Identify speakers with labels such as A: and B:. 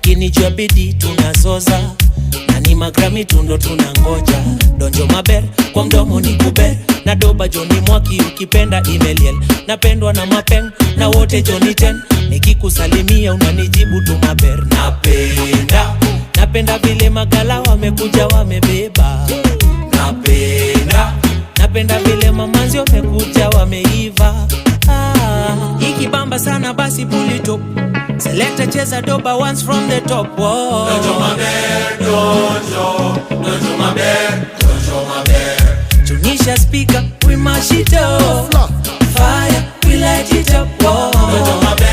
A: Lakini juu ya bidii tunazoza na ni magrami tundo tunangoja. Donjo maber kwa mdomo ni kuber na doba Joni Mwaki ukipenda imeliel. Napendwa na mapeng na wote Joni ten, nikikusalimia unanijibu tu maber. Napenda napenda vile magala wamekuja wamebeba. Napenda napenda vile mamanzi wamekuja wameiva. Ah, ikibamba sana basi pull it up. Selector cheza doba once from the top. Whoa.
B: Donjo maber, donjo, donjo maber, donjo maber.
A: Tunisha speaker, we mash it up. Fire, we light it up. Whoa.
B: Donjo maber.